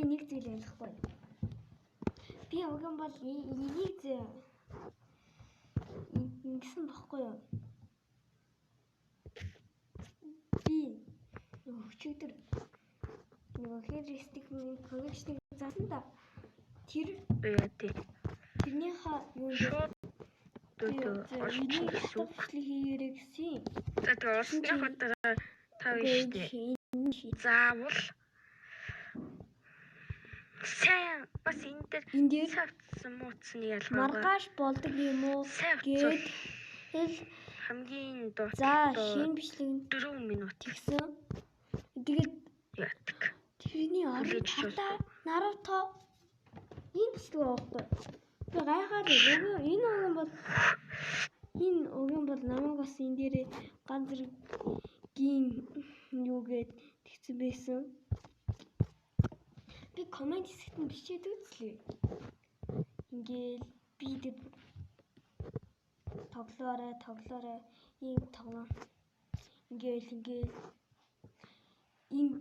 Би нэг зүйл ойлгохгүй. Би уг юм бол энийг ингэсэн бохгүй юу? Би өчигдөр нөгөө хэр collection заасан да. Тэр Яа тий. тэрнийхээ юунд Шууд өдөө олчих гэсэн үг. хийгээрэй гэсэн. За, тэгээ олсныхоо дараа та биш дээ. Заавал сайн бас энэ дээр Энэ дээр сайн утсан муутсны ялгаагаа маргааш болдог юм уу сайн утсвал гээд тэл хамгийн доод за, шинэ бичлэг нь 4 минут тэгсэн. Тэгээд яадаг. тэрний орон Хүлээж татаа Наруто энэ бичлэг байхгүй. Би гайхаад нөгөө энэ уг юм бол намайг бас энэ дээрээ ганц зэргийн юу гээд тэгсэн байсан. Би comment хэсэгт нь бичээд үзлээ. Ингээл би тэр тоглоорой, тоглоорой, ийм тоглоом. Ингээл энэ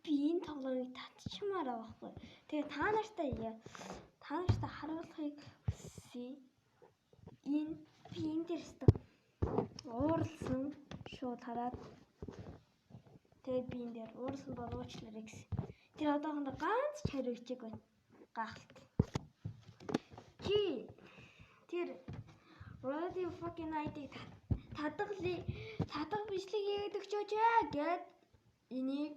би энэ тоглоомыг татчмаар байгаа байхгүй. Тэгээ та нартай харуулахыг хүссэн. Энэ би энэ дээр өстө ууралсан, шууд хараад тэгээд би энэ дээр ууралсан бол уучлаарай гэсэн. Тэр одоохондоо ганц ч хариу бичээгүй байна. Гайхалтай. Чи тэр Radio fucking night-ыг татгалыг татах бичлэг хийгээд өгчөөч гэд энийг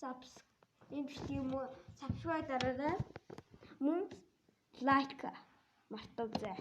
энэ бичлэгийг мөн subscribe дараарай. Мөн like мартав зэ.